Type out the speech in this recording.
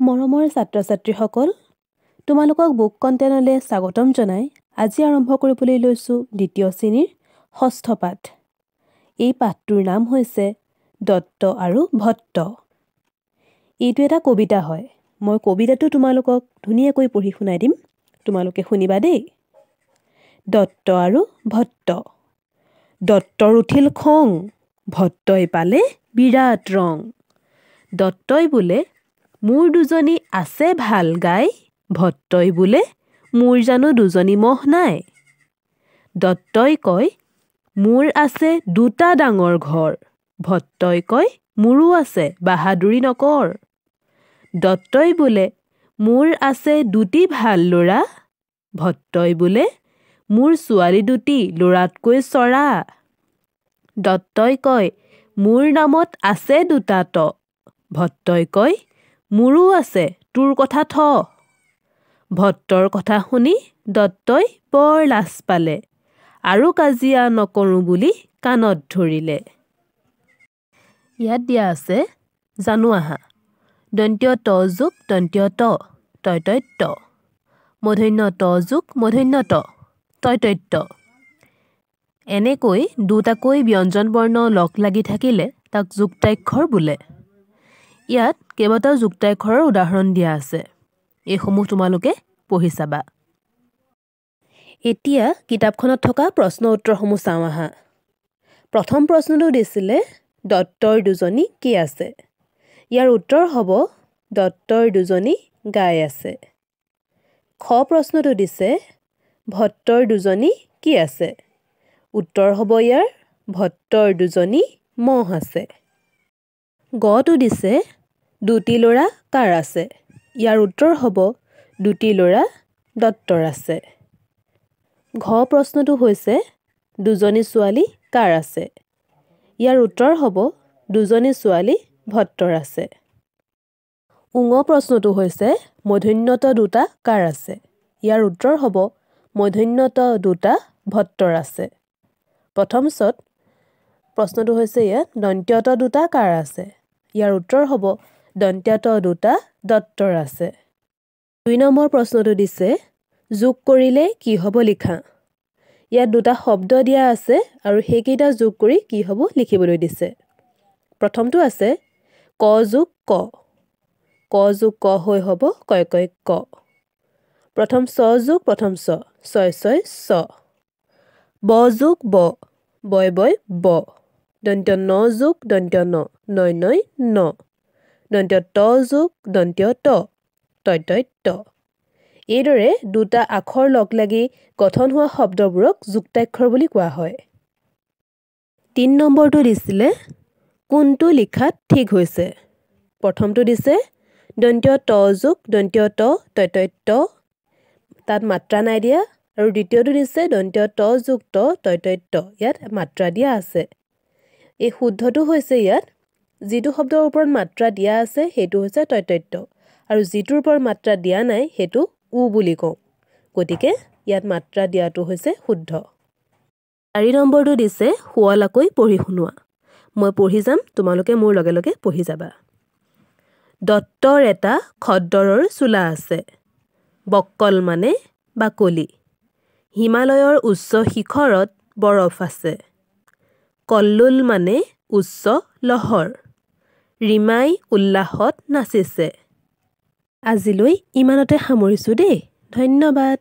মৰমৰ ছাত্ৰ-ছাত্ৰীসকল, তোমালোকক বুক কণ্টেনলৈ স্বাগতম জনাই আজি আৰম্ভ কৰিবলৈ লৈছোঁ দ্বিতীয় শ্ৰেণীৰ ষষ্ঠ পাঠ। এই পাঠটোৰ নাম হৈছে দত্ত আৰু ভট্ট। এইটো এটা কবিতা হয়। মই কবিতাটো তোমালোকক ধুনীয়াকৈ পঢ়ি শুনাই দিম, তোমালোকে শুনিবা দেই। দত্ত আৰু ভট্ট। দত্তৰ উঠিল খং, ভট্টই পালে বিৰাট ৰং। দত্তই বোলে মোৰ দুজনী আছে ভাল গাই, ভট্টই বোলে মোৰ জানো দুজনী ম'হ নাই। দত্তই কয় মোৰ আছে দুটা ডাঙৰ ঘৰ, ভট্টই কয় মোৰো আছে বাহাদুৰি নকৰ। দত্তই বোলে মোৰ আছে দুটি ভাল ল'ৰা, ভট্টই বোলে মোৰ ছোৱালী দুটি ল'ৰাতকৈ চৰা। দত্তই কয় মোৰ নামত আছে দুটা ত, ভট্টই কয় মোৰো আছে তোৰ কথা থ। ভট্টৰ কথা শুনি দত্তই বৰ লাজ পালে আৰু কাজিয়া নকৰোঁ বুলি কাণত ধৰিলে। ইয়াত দিয়া আছে জানো আহা। দন্ত্য ত যোগ দন্ত্য ত, তয় তয় ত। মূৰ্ধন্য ট যোগ মূৰ্ধন্য ট, তয় তয় ত। এনেকৈ দুটাকৈ ব্যঞ্জন বৰ্ণ লগ লাগি থাকিলে তাক যুক্তাক্ষৰ বোলে। ইয়াত কেইবাটাও যুক্তাক্ষৰৰ উদাহৰণ দিয়া আছে, এইসমূহ তোমালোকে পঢ়ি চাবা। এতিয়া কিতাপখনত থকা প্ৰশ্ন উত্তৰসমূহ চাওঁ আহা। প্ৰথম প্ৰশ্নটো দিছিলে দত্তৰ দুজনী কি আছে? ইয়াৰ উত্তৰ হ'ব দত্তৰ দুজনী গাই আছে। খ প্ৰশ্নটো দিছে ভট্টৰ দুজনী কি আছে? উত্তৰ হ'ব ইয়াৰ ভট্টৰ দুজনী ম'হ আছে। গটো দিছে দুটি ল'ৰা কাৰ আছে? ইয়াৰ উত্তৰ হ'ব দুটি ল'ৰা দত্তৰ আছে। ঘ প্ৰশ্নটো হৈছে দুজনী ছোৱালী কাৰ আছে? ইয়াৰ উত্তৰ হ'ব দুজনী ছোৱালী ভট্টৰ আছে। উঙ প্ৰশ্নটো হৈছে মূৰ্ধন্য ট দুটা কাৰ আছে? ইয়াৰ উত্তৰ হ'ব মূৰ্ধন্য ট দুটা ভট্টৰ আছে। প্ৰথম চত প্ৰশ্নটো হৈছে ইয়াত দন্ত্য ট দুটা কাৰ আছে? ইয়াৰ উত্তৰ হ'ব দন্ত্য ট দুটা দত্তৰ আছে। 2 নম্বৰ প্ৰশ্নটো দিছে যোগ কৰিলে কি হ'ব লিখা। ইয়াত দুটা শব্দ দিয়া আছে আৰু সেইকেইটা যোগ কৰি কি হ'ব লিখিবলৈ দিছে। প্ৰথমটো আছে ক যোগ ক, ক যোগ ক হৈ হ'ব কয় কয় ক। প্ৰথম চ যোগ প্ৰথম চ, ছয় ছয় চ। ব যোগ ব, বয় বয় ব। দন্ত্য ন যোগ দন্ত্য ন, নয় নয় ন। দন্ত্য ট যোগ দন্ত্য ট, তয় তয় ত। এইদৰে দুটা আখৰ লগ লাগি গঠন হোৱা শব্দবোৰক যুক্তাক্ষৰ বুলি কোৱা হয়। 3 নম্বৰটো দিছিলে কোনটো লিখাত ঠিক হৈছে? প্ৰথমটো দিছে দন্ত্য ট যোগ দন্ত্য ট তয় তয় ত, তাত মাত্ৰা নাই দিয়া। আৰু দ্বিতীয়টো দিছে দন্ত্য ট যোগ ট তয় তয় ত, ইয়াত মাত্ৰা দিয়া আছে। এই শুদ্ধটো হৈছে ইয়াত যিটো শব্দৰ ওপৰত মাত্ৰা দিয়া আছে সেইটো হৈছে তয় তয় ত, আৰু যিটোৰ ওপৰত মাত্ৰা দিয়া নাই সেইটো উ বুলি কওঁ। গতিকে ইয়াত মাত্ৰা দিয়াটো হৈছে শুদ্ধ। 4 নম্বৰটো দিছে শুৱলাকৈ পঢ়ি শুনোৱা। মই পঢ়ি যাম, তোমালোকে মোৰ লগে লগে পঢ়ি যাবা। দত্তৰ এটা খদ্দৰৰ চোলা আছে। বক্কল মানে বাকলি। হিমালয়ৰ উচ্চ শিখৰত বৰফ আছে। কল্লোল মানে উচ্চ লহৰ। ৰীমাই উল্লাসত নাচিছে। আজিলৈ ইমানতে সামৰিছোঁ দেই, ধন্যবাদ।